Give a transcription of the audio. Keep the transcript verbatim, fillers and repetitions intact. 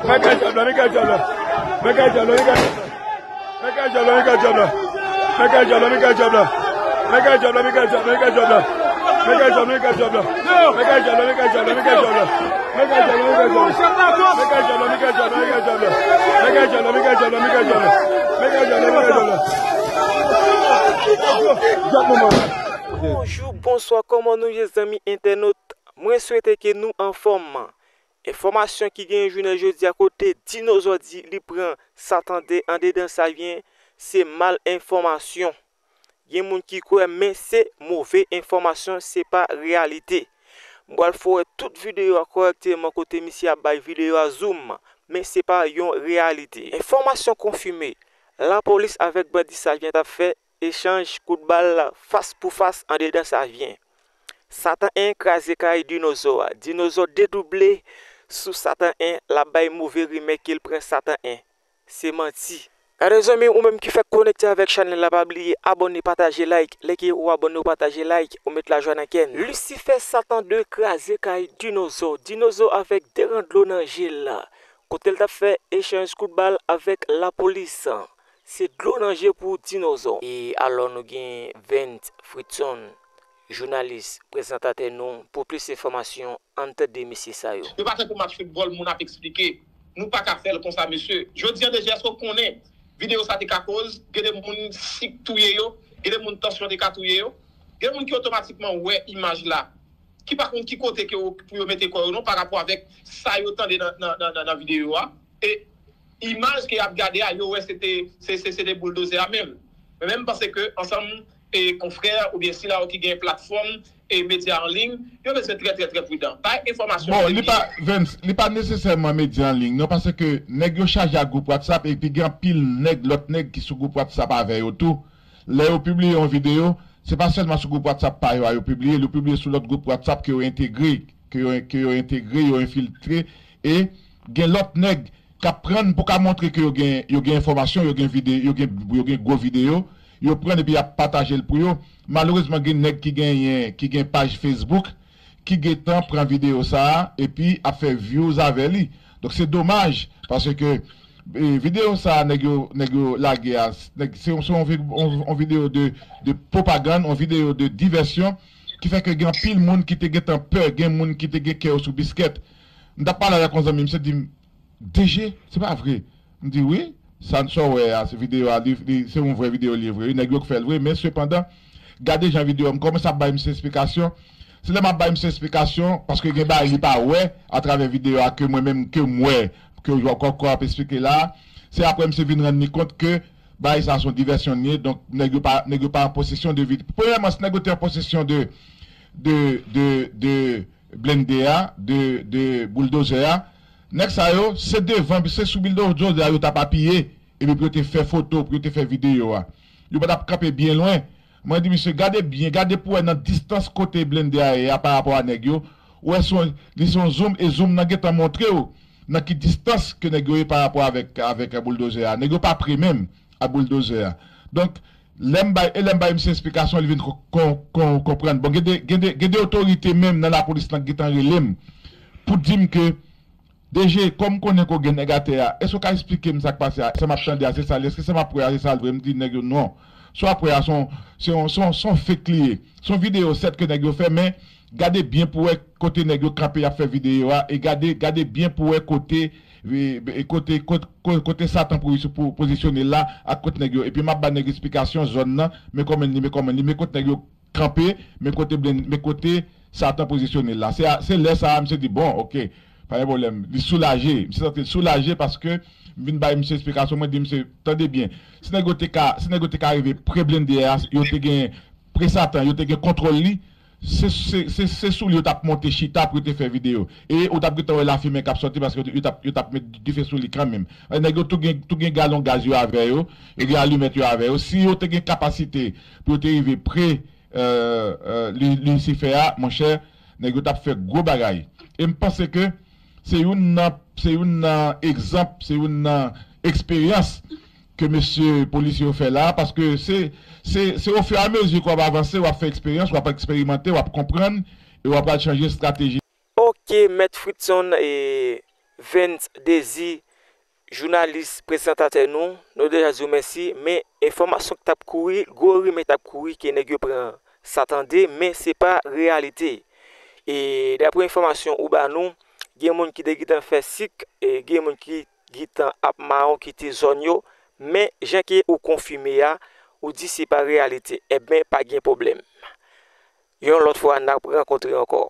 Mwen kay djab la, mwen kay djab la. Mwen kay djab la, mwen kay djab la. Mwen kay djab la, mwen kay djab la. Mwen kay djab la, mwen kay djab la. Mwen kay djab la, mwen kay djab la, mwen kay djab la. Mwen kay djab la, mwen kay djab la. Mwen kay djab la, mwen kay djab la, mwen kay djab la. Mwen kay djab la, mwen kay djab la, mwen kay djab la. Mwen kay djab la, mwen kay djab la, mwen kay djab la. Mwen kay djab la, mwen kay djab la, mwen kay djab la. Mwen kay djab la, mwen kay djab la. Djab manman. Bonjou, bonswa, kòman nou ye zanmi entènot? Mwen swete ke nou anfòm. Enfòmasyon ki genyen jounen jodi a kote Dinozò di li pran Satan de andedan Savyen, se mal enfòmasyon. Gen moun ki kwè, men se move enfòmasyon, se pa reyalite. M pral fè w wè tout videyo a kòrèkteman kote misye ap bay videyo a zoom, men se pa yon reyalite. Enfòmasyon konfime, lapolis avèk bandi Savyen t ap fè echanj kout bal fas pou fas andedan Savyen. Satan en kraze kay Dinozò a. Dinozò dedouble sou Satan en, l ap bay move rimè ke l pran Satan en. Se manti. Gade zanmi, ou menm ki fèk konekte avèk chanèl la, pa bliye abòne, pataje, like. Lè ke ou abòne, ou pataje, like, ou met lajwa nan kè n. Lisifè Satan de kraze kay Dinozò. Dinozò avèk de ran dlo nan je l la. Kote l t ap fè echanj kout bal avèk lapolis. Se dlo nan je pou Dinozò. E alò nou gen Vent Fritson, jounalis, prezantatè nou, pou plis enfòmasyon, ann tande mesye sa yo. Yo pa tankou match foutbòl moun ap eksplike. Nou pa ka fè l konsa, mesye. Jodi a deja, èske w konnen videyo sa te ka koz? Gen de moun sik touye yo, gen de moun tansyon te ka touye yo, gen de moun ki otomatikman wè imaj la, ki pa konn ki kote ke yo, pou yo mete kò yo non, pa rapò avèk sa yo tande nan, nan, nan, nan, nan videyo a. E imaj ke y ap gade a, yo wè se te, se, se, se te bouldozè a menm. Men, men m panse ke ansanm e konfrè oubyen sila yo ki gen platfòm e medya an liy, yo bezwen trè, trè, trè pridan. Bay enfòmasyon. Bon, li pa, Vens, li pa nesesèman medya an liy, non, paske nèg yo chaje ak gwoup WhatsApp, epi gen anpil nèg, lòt nèg ki sou gwoup WhatsApp avè yo tou. Lè yo pibliye yon videyo, se pa sèlman sou gwoup WhatsApp pa yo a yo pibliye, yo pibliye sou lòt gwoup WhatsApp ke yo entegre, ke yo, ke yo entegre, yo enfiltre, e gen lòt nèg k ap pran pou ka montre ke yo gen, yo gen enfòmasyon, yo gen vide-, yo gen, yo gen gwo videyo, yo pran epi y ap pataje l pou yo. Malerezman, gen nèg ki genyen, ki gen paj Facebook, ki gentan pran videyo sa a, epi ap fè views avè li. Donk, se domaj, paske, e, videyo sa a, nèg yo, nèg yo lage a, nèg, se yon, se yon vi-, yon, yon videyo de, de pwopagann, yon videyo de divèsyon, ki fè ke gen anpil moun ki te gentan pè, gen moun ki te gen kè yo sou biskèt. M t ap pale avèk yon zanmi m, misye di m, "D G, se pa vre?" M di, "Wi, sa, sa w wè a, se videyo a, li, li, se yon vrè videyo li ye vre, wi, nèg yo k fè l vre, men sepandan, gade jan videyo a, m kòmanse ap bay misye esplikasyon." Se lè m ap bay misye esplikasyon, paske gen bagay li pa wè atravè videyo a ke mwen menm, ke m wè, ke w ankò ap eksplike la, se apre misye vin rann li kont ke bagay sa se yon divèsyon li ye, donk nèg yo pa, nèg yo pa an posesyon de vid-, premyèman, si nèg yo te an posesyon de, de, de, de blende a, de, de bouldozè a, nèg sa yo, se devan, se sou bouldozè a yo t ap apiye, epi pou yo te fè foto, pou yo te fè videyo a. Yo pa t ap kanpe byen lwen. Mwen di misye, gade byen, gade pou wè nan distans kote blende a ye a pa rapò a nèg yo. Ou wè se yon, li se yon zoom, e zoom nan gentan montre w nan ki distans ke nèg yo ye pa rapò avèk, avèk bouldozè a. Nèg yo pa pre menm ak bouldozè a. Donk, lè m bay, e lè m bay misye esplikasyon, li vin kon, kon, kon, konprann. Bon, gen de, gen de, gen de otorite menm nan lapolis lan ki gentan rele m pou di m ke, "D G, kòm m konnen ke w gen nèg atè a, èske w ka eksplike m sa k pase a? Sa m ap tande a, se sa l ye? Èske sa m ap wè a, se sa l vre?" M di nèg yo, "Non. Sa w ap wè a, se yon, se yon, se yon, se yon fake li ye. Se yon videyo, sèt, ke nèg yo fè, men gade byen pou wè kote nèg yo kanpe y ap fè videyo a, e gade, gade byen pou wè kote, e, e, kote, kote, kote, kote Satan pou, pou pozisyone l la, ak kote nèg yo." Epi m ap ba nèg yo esplikasyon zòn nan, men kòman li, men kòman li, men kote nèg yo kanpe, men kote blen-, men kote Satan pozisyone l la. Se a, se lè sa a, misye di, "Bon, oke, pa gen pwoblèm." Li soulaje. Misye santi l soulaje paske m vin bay misye esplikasyon. Mwen di misye, "Tande byen. Si nèg yo te ka, si nèg yo te ka rive pre blende a, yo te gen pre Satan, yo te gen kontwòl li, se, se, se, se sou li yo t ap monte chita pou yo te fè videyo. E ou t ap gentan wè lafimen k ap sòti paske yo t ap, yo t ap met dife sou li kanmenm." Nèg yo tou gen, tou gen galon gaz yo avè yo, yo gen alimèt yo avè yo. Si yo te gen kapasite pou yo te rive pre, e, e, Li-, Lisifè a, monchè, nèg yo t ap fè gwo bagay. E m panse ke se youn nan, se youn nan egzanp, se youn nan eksperyans ke mesye polisye yo fè la, paske se, se, se ofiramezi ke w ap avanse, w ap fè eksperyans, w ap eksperimante, w ap konprann, e w ap pral chanje estrateji. Ok, ke Mèt Fritson e Vens Désir, jounalis, prezantatè nou, nou deja di w mèsi, men enfòmasyon k t ap kouri, gwo rimè k t ap kouri, ke nèg yo pran sa tande, men se pa reyalite. E daprè enfòmasyon ou ba nou, gen moun ki te gentan fè sik, e gen moun ki gentan ap mawon kite zòn yo, men jan ke ou konfime a, ou di se pa reyalite, ebyen pa gen pwoblèm. Yon lòt fwa, n ap rankontre ankò.